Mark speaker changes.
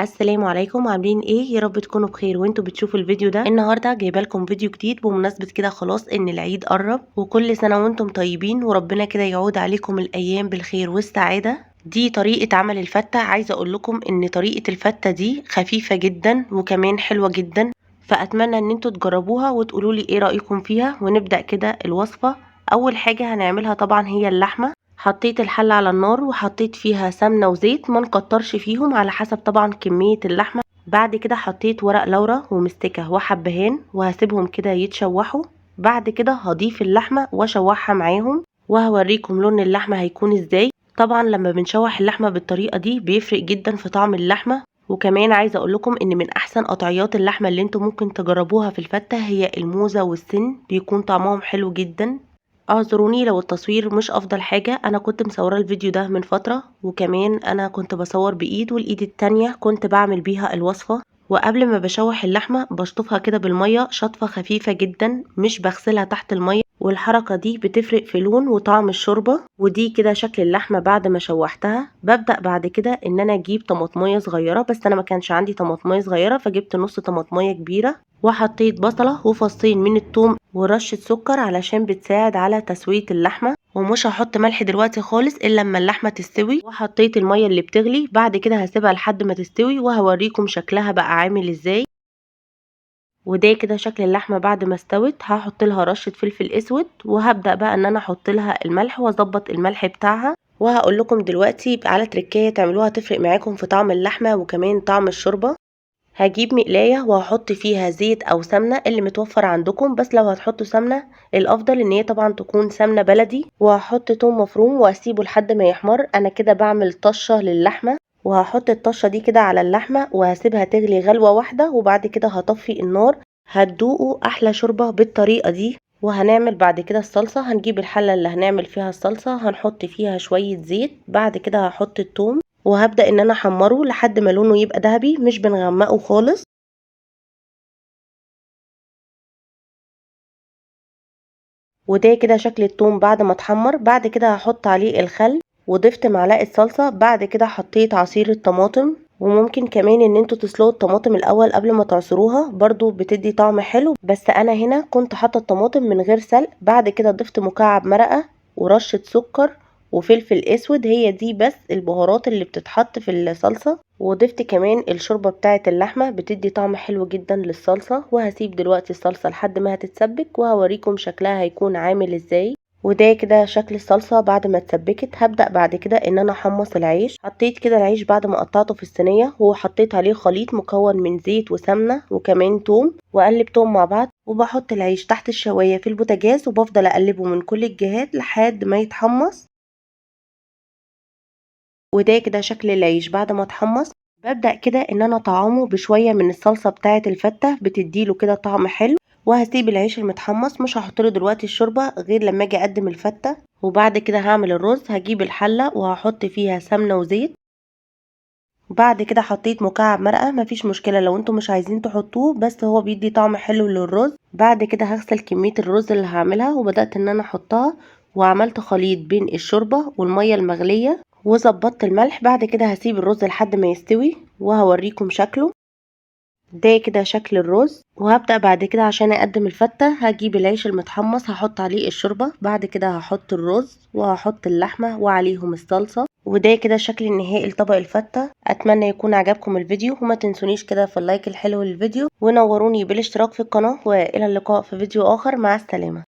Speaker 1: السلام عليكم، عاملين ايه؟ يا رب تكونوا بخير وانتوا بتشوفوا الفيديو ده. النهارده جايبه لكم فيديو جديد بمناسبة كده خلاص ان العيد قرب، وكل سنة وانتم طيبين وربنا كده يعود عليكم الايام بالخير والسعادة. دي طريقه عمل الفته. عايزه اقول لكم ان طريقه الفته دي خفيفة جدا وكمان حلوة جدا، فاتمنى ان انتوا تجربوها وتقولوا لي ايه رايكم فيها. ونبدا كده الوصفة. اول حاجة هنعملها طبعا هي اللحمة. حطيت الحلة على النار وحطيت فيها سمنة وزيت، ما نكترش فيهم على حسب طبعا كمية اللحمة. بعد كده حطيت ورق لورا ومستكة وحبهان وهسيبهم كده يتشوحوا. بعد كده هضيف اللحمة واشوحها معاهم، وهوريكم لون اللحمة هيكون ازاي. طبعا لما بنشوح اللحمة بالطريقة دي بيفرق جدا في طعم اللحمة. وكمان عايزة اقول لكم ان من احسن قطعيات اللحمة اللي انتم ممكن تجربوها في الفتة هي الموزة والسن، بيكون طعمهم حلو جدا. اعذروني لو التصوير مش افضل حاجة، انا كنت مصورة الفيديو ده من فترة، وكمان انا كنت بصور بايد والايد التانية كنت بعمل بيها الوصفة. وقبل ما بشوح اللحمة بشطفها كده بالمية شطفة خفيفة جدا، مش بغسلها تحت المية، والحركة دي بتفرق في لون وطعم الشوربة. ودي كده شكل اللحمة بعد ما شوحتها. ببدأ بعد كده ان انا اجيب طماطمية صغيرة، بس انا ما كانش عندي طماطمية صغيرة فجبت نص طماطمية كبيرة، وحطيت بصلة وفصين من الثوم ورشة سكر علشان بتساعد على تسوية اللحمة. ومش هحط ملح دلوقتي خالص الا لما اللحمة تستوي. وحطيت المية اللي بتغلي، بعد كده هسيبها لحد ما تستوي وهوريكم شكلها بقى عامل ازاي. وده كده شكل اللحمة بعد ما استوت. هحط لها رشة فلفل اسود، وهبدأ بقى ان انا احط لها الملح واظبط الملح بتاعها. وهقول لكم دلوقتي على تركاية تعملوها تفرق معاكم في طعم اللحمة وكمان طعم الشوربة. هجيب مقلاية وهحط فيها زيت او سمنة اللي متوفر عندكم، بس لو هتحطوا سمنة الافضل ان هي طبعا تكون سمنة بلدي. وهحط توم مفروم واسيبه لحد ما يحمر. انا كده بعمل طشة للحمة، وهحط الطشة دي كده على اللحمة وهسيبها تغلي غلوة واحدة، وبعد كده هطفي النار. هتدوقوا احلى شوربة بالطريقة دي. وهنعمل بعد كده الصلصة. هنجيب الحلة اللي هنعمل فيها الصلصة، هنحط فيها شوية زيت، بعد كده هحط التوم وهبدأ ان انا احمره لحد ما لونه يبقى ذهبي، مش بنغمقه خالص. وده كده شكل التوم بعد ما اتحمر. بعد كده هحط عليه الخل وضفت معلقة صلصة. بعد كده حطيت عصير الطماطم، وممكن كمان ان انتوا تسلقوا الطماطم الاول قبل ما تعصروها، برضو بتدي طعم حلو، بس انا هنا كنت حاطه الطماطم من غير سلق. بعد كده ضفت مكعب مرقة ورشة سكر وفلفل اسود، هي دي بس البهارات اللي بتتحط في الصلصة. وضفت كمان الشوربة بتاعة اللحمة، بتدي طعم حلو جدا للصلصة. وهسيب دلوقتي الصلصة لحد ما هتتسبك وهوريكم شكلها هيكون عامل ازاي. وده كده شكل الصلصة بعد ما اتسبكت. هبدأ بعد كده ان انا احمص العيش. حطيت كده العيش بعد ما قطعته في الصينية، وحطيت عليه خليط مكون من زيت وسمنة وكمان توم، وقلبتهم مع بعض. وبحط العيش تحت الشواية في البوتاجاز، وبفضل اقلبه من كل الجهات لحد ما يتحمص. وده كده شكل العيش بعد ما اتحمص. ببدأ كده ان انا اطعمه بشوية من الصلصة بتاعة الفتة، بتديله كده طعم حلو. وهسيب العيش المتحمص، مش هحط له دلوقتي الشوربة غير لما اجي اقدم الفتة. وبعد كده هعمل الرز. هجيب الحلة وهحط فيها سمنة وزيت. بعد كده حطيت مكعب مرقة، مفيش مشكلة لو انتم مش عايزين تحطوه، بس هو بيدي طعم حلو للرز. بعد كده هغسل كمية الرز اللي هعملها، وبدأت ان انا احطها، وعملت خليط بين الشوربة والمية المغلية، وظبطت الملح. بعد كده هسيب الرز لحد ما يستوي وهوريكم شكله. ده كده شكل الرز. وهبدأ بعد كده عشان اقدم الفتة هجيب العيش المتحمص، هحط عليه الشوربة، بعد كده هحط الرز وهحط اللحمة وعليهم الصلصة. وده كده شكل النهائي لطبق الفتة. اتمنى يكون عجبكم الفيديو، وما تنسونيش كده في اللايك الحلو للفيديو، ونوروني بالاشتراك في القناة، والى اللقاء في فيديو اخر. مع السلامة.